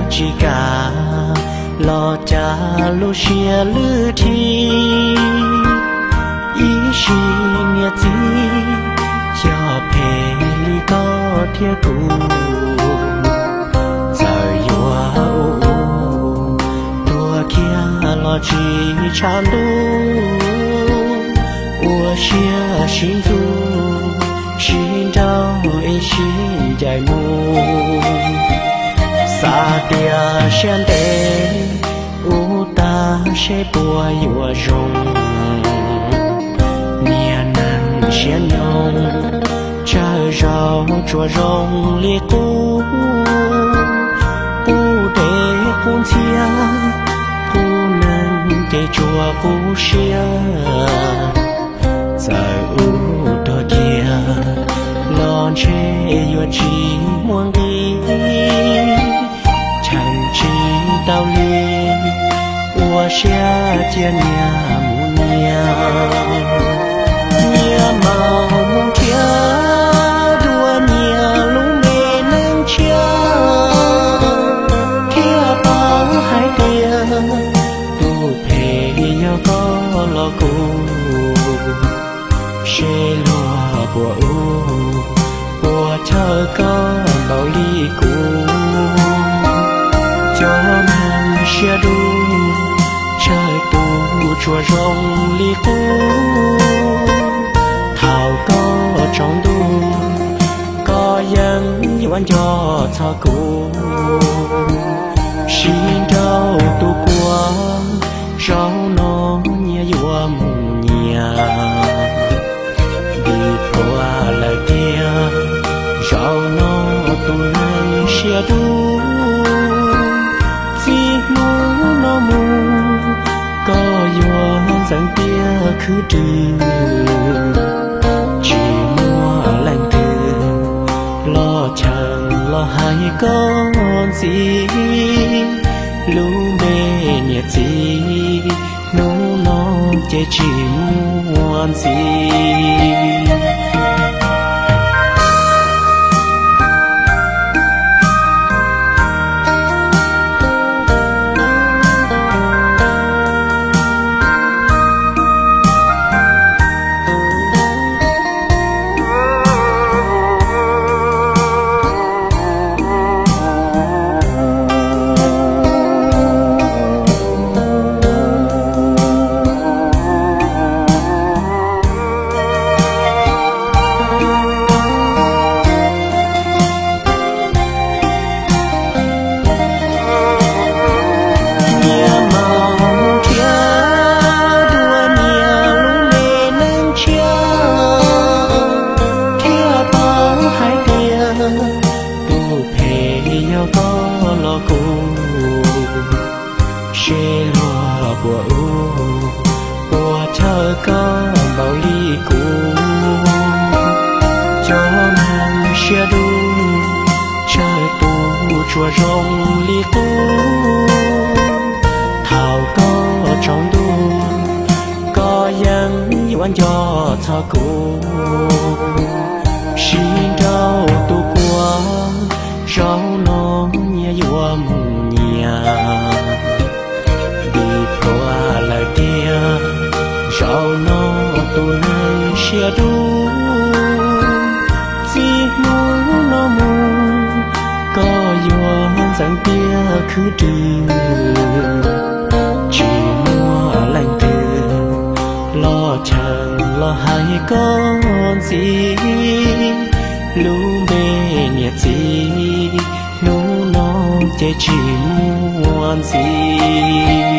Tsis kam los cas lub siab lwj dhi, ib sim niam txiv xyov phem li koj thiab kuv. Txawm yuav ua ua tuag kiag los tsis tshav ntuj, ua siab sib ntsib, sib nrauj es sib ncaim mus. Xav tias siab ntev ub tag seb puas yuav zoo, niag neeg siab nyoog tsawg zaus tsuas zoo li qub. Qub deb qub ntxhiab, qub neeg ces tsuas qub siab. Txawm ub tuag kiag los ntshe yuav tsis muaj nqis, cheem tsis tau li, ua siab cia niag mus nyias. Nyias mas mus nrhiav dua nyias lub me neej tshiab, thiaj paub hais tias tus phem yog koj los kuv. Seb luag puas ub, puas chaw koj npaum li kuv. Cov neeg siab dub, tsawg tus tsuas zoo li qub. Thaum koj tsaus ntuj, koj yeej yuav nco txog kuv. Sib nrauj tu kua, zaum no nyias yuav mus nyias. Vim qhuas lawm tiag, zaum no tus neeg siab dub, txij hnub no mus, koj yuav ntxeev tiaj khwb rwg. Tsis muaj leej twg los cheem los hais koj ntxiv, lub npe niam txiv hnub no ces tsis muaj ntxiv. Nyias mas mus nrhiav dua nyias lub me neej tshiab, thiaj paub hais tias tus phem yog koj los kuv. Seb luag puas ub, puas chaw koj npaum li kuv. Cov neeg siab dub, tsawg tus tsuas zoo li qub. Thaum koj tsaus ntuj, koj yeej yuav nco txog kuv. Sib nrauj tu kua, zaum no nyias yuav mus nyias. Vim qhuas lawm tiag, zaum no tus neeg siab dub, txij hnub no mus, koj yuav ntxeev tiaj khwb rwg. Tsis muaj leej twg los cheem los hais koj ntxiv, lub npe niam txiv hnub no ces tsis muaj ntxiv.